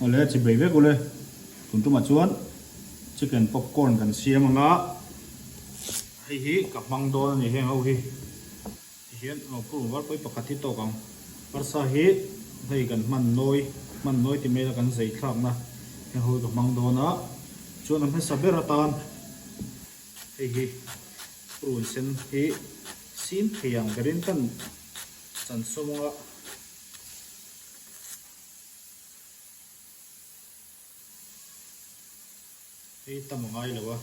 Awle chi bei vek ule. Tun tumah chuan chicken popcorn kan siam anga hei hi ka hmang dawn a ni heng ho hi. Tihian aw purun var pawi pakhat hi tawk ang. Arsa hi hei kan hman nawi hman nawi ti mai la kan zei thlakna heng ho hi ka hmang dawn a. Chuan a hmasa ber atan hei hi purun sen hi sim thei ang berin kan chan sawm anga. Hei tam a ngai lo a,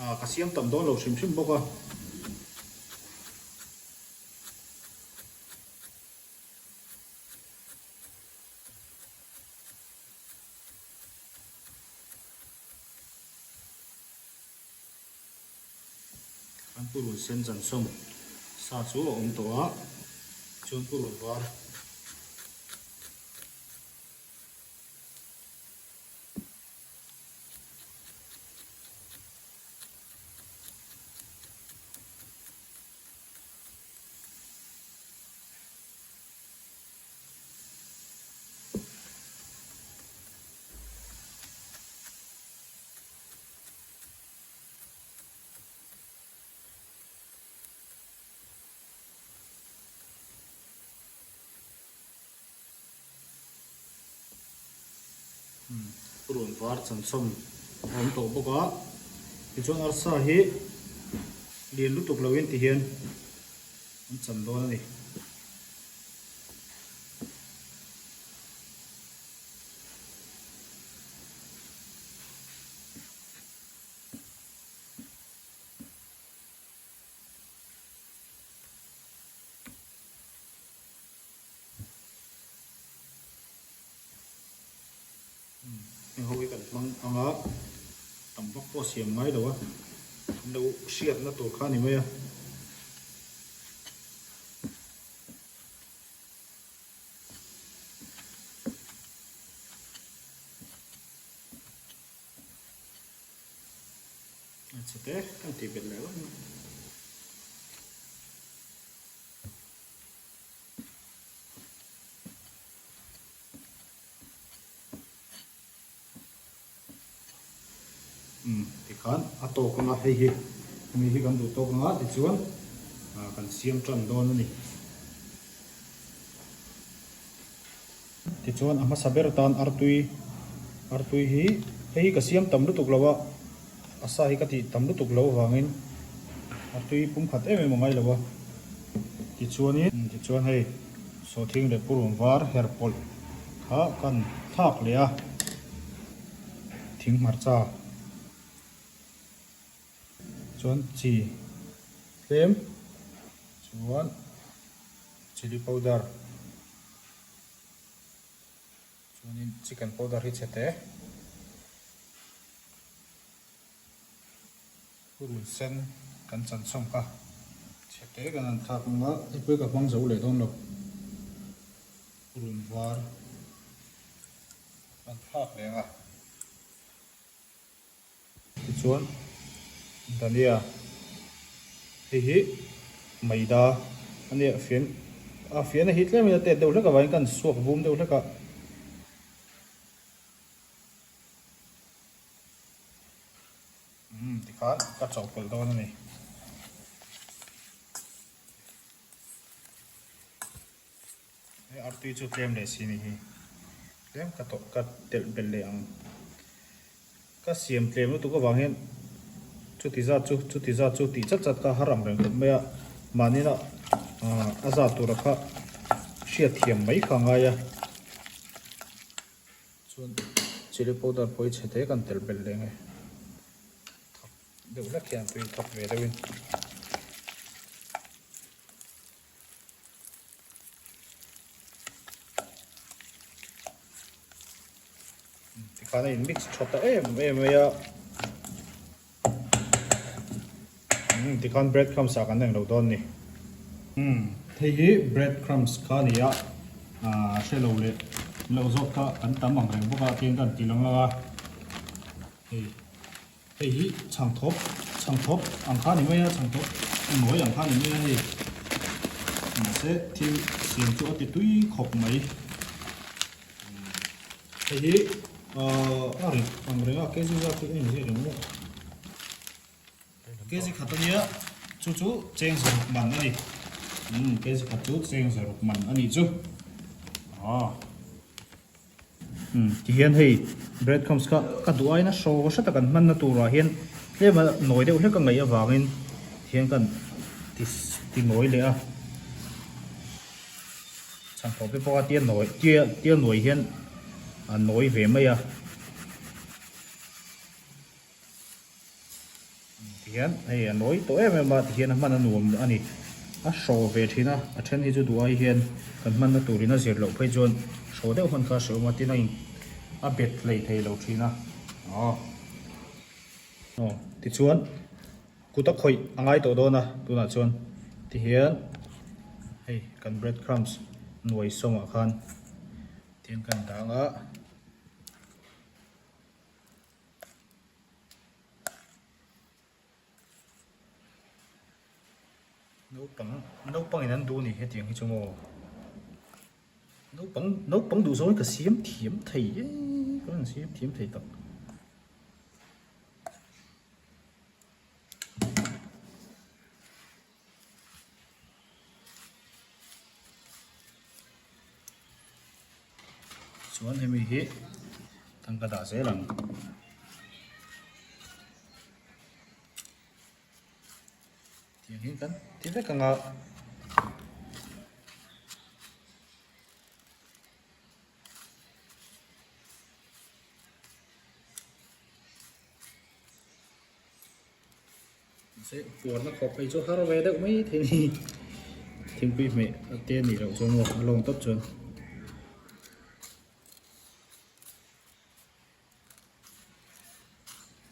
ah ka siam tam dawn lo hrim hrim bawk a. An purun sen chansawm sa chu a awm tawh a, chuan purun var. Purun var chansawm a awm tawh bawk a, tichuan arsa hi lian lutuk loin tihian an chan dawn a ni. Heng ho hi kan hmang ang a, tam vak pawh siam ngai lo a, an lo hriatna tur kha a ni mai a. A chhe te kan tih belh leh vak mai. Umm tikhan a tawk anga hei hi hemi hi kan duh tawk anga tichuan kan siam tan dawn a ni. Tichuan a hmasa ber atan artui artui hi hei hi ka siam tam lutuk lo a a sa hi ka tih tam lutuk lo avangin artui pumkhat em em a ngai lo a tichuanin tichuan hei sawhthing leh purun var her pawlh kha kan thlak leh a thing hmarcha chuan chi tlem chuan chilli powder chuanin chicken powder hi chhe te purun sen kan chan chhawm kha chhe te kan han thlak ang a hei pawh hi ka hmang zo leh dawn lo purun var kan thlak leh ang a. Tichuan Dania hei hi maida a nia fian a fian a hi tlem in a tet deuh hlek avangin kan suak vum deuh hlek a. Umm tikhan ka chawhpawlh dawn a ni. He artui chu tlem leh si ni hi tlem ka tawh ka telh belh leh ang ka siam tlem lutuk avang hian chuti zat chu chuti zat chu tih chat chat kha har ang reng khawp mai a mahni lah a zat tura kha hriat thiam mai kha a ngai a chuan chilli powder pawh hi chhe te kan telh belh leh ang e thak deuh hlek hian tui thak ve deuhin. Tikhan a in mix tha ta em em mai a umm tikhan bread crumbs ah kan eng lo dawn ni umm hei hi bread crumbs kha a ni a ah hre lo leh lo zawk kha kan tam ang reng bawk a tin kan ti lang lang a hei. Hei hi chhangthawp, chhangthawp ang kha a ni mai a, chhangthawp nawi ang kha a ni mai a hei. Mahse thil siam chu a ti tui khawp mai. Hei hi a rit ang reng a kg zat hi a inziak em maw? Kg khat a nia chu chu cheng zaruk man a ni. Umm kg khat chu cheng zaruk man a nih chu. Aw. Umm tihian hei bread crumbs kha ka duh aiin a hraw hret a kan hmanna turah hian tlem a nawi deuh hlek a ngaih avangin tihian kan ti ti nawi leh a. Chhan tawp te pawh a tia nawi tia tia nawi hian a nawi ve mai a. Tihian hei a nawi tawh em em a tihian a hman a nuam a ni. A hraw ve thin a, a then hi chu duh ai hian kan hmanna turin a zir loh phei chuan hraw deuh hman kha a hrehawm a, tin a in a bet hlei thei lo thin a. Aw aw tichuan kut a khawih a ngai tawh dawn a tunah chuan tihian hei kan bread crumbs nuai sawmah khan tihian kan dang a. Naupang naupangin an duh a ni hetiang hi chu maw naupang naupang duh zawngin ka siam thiam thei e ka rawn siam thiam thei tak. Chuan hemi hi tangka dah zel ang. Tiang hi kan ti vek ang a. Mahse puarna khawp phei chu har ve deuh mai thei ni. Thingpui hmeh a te a nih loh chuan maw a lawng tawp chuan.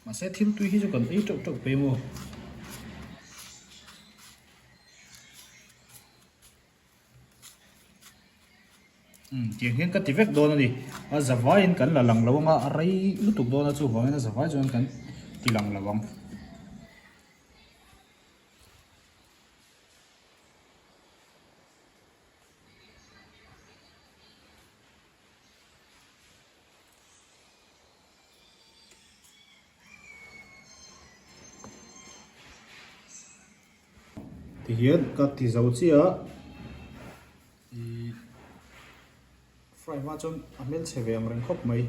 Mahse thil tui hi chu kan ei teuh teuh pei maw. Umm tiang hian ka ti vek dawn a ni. A zavaiin kan la lang lo ang a, a rei lutuk dawn a chuvangin a zavai chuan kan ti lang lo ang. Tihian ka ti zo chiah a ih fry hma chuan a hmelchhe ve ang reng khawp mai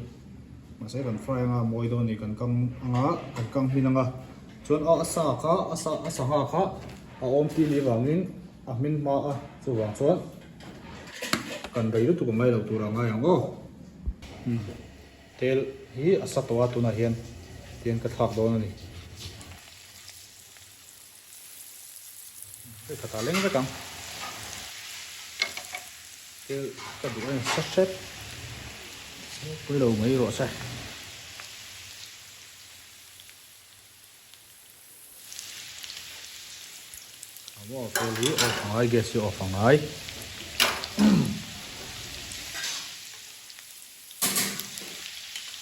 mahse kan fry anga a mawi dawn a ni kan kang anga kan kang hmin anga chuan a a sa kha a sa a sangha kha a awm tih anih avangin a hmin hma a chuvang chuan kan rei lutuk a ngai lo tur a ngai ang aw. Tel hi a sa tawh a tunah hian tian ka thlak dawn a ni. Hei khatah leng vek ang. Tel ka duh a ni sa hrep. Pui lo mai rawh se. Aw tel hi off a ngai gas hi off a ngai.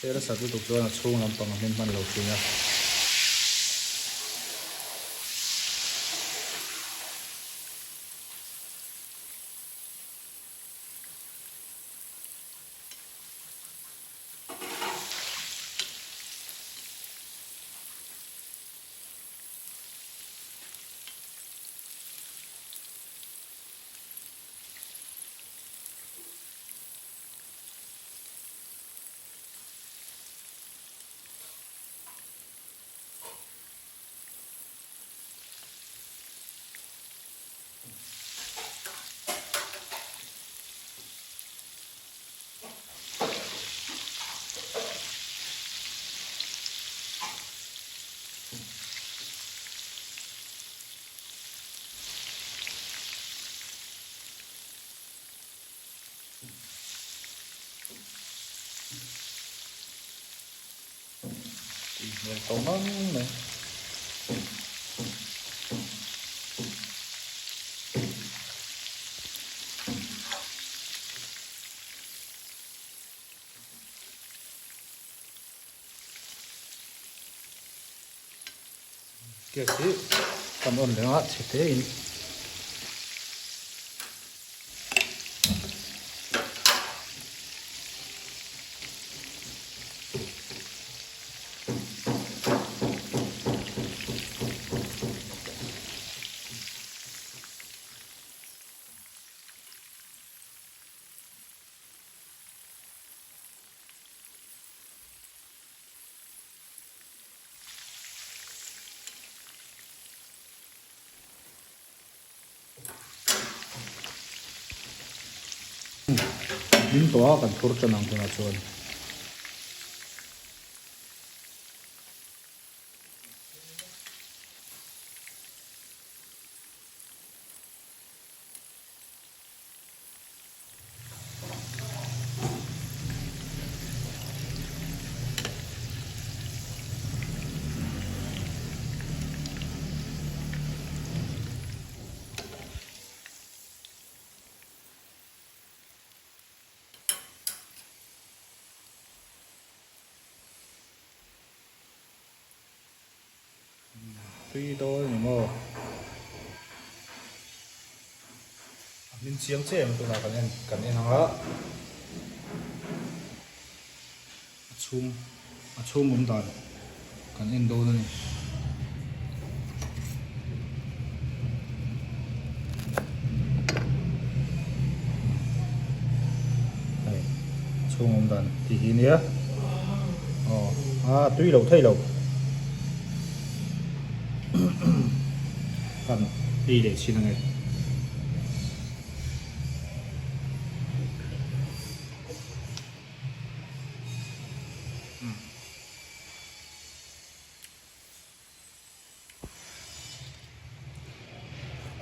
Tel a sat lutuk chuan a chhung lampang a hmin hman lo thin a. Tui hmel tawh ngang mai. Gas hi kan on leh a chhe te in. hmin tawh a, kan thur tan ang tunah chuan. Tui dawn a ni maw? A hmin chiang che em tunah kan en kan en ang a, a chhung a chhung awm dan kan en dawn a ni. Hei a chhung awm dan tih hi nia aw a tui lo thei lo kan ei leh chin ange.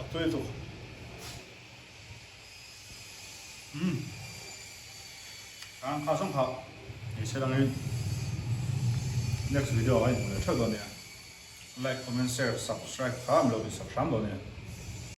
A tui tuk. Umm. Kang kha sawng kha. Ni se langin next video ah in hmu leh theuh dawn nia. Like, comment, share, subscribe kha am lo ti sak hram dawn nia.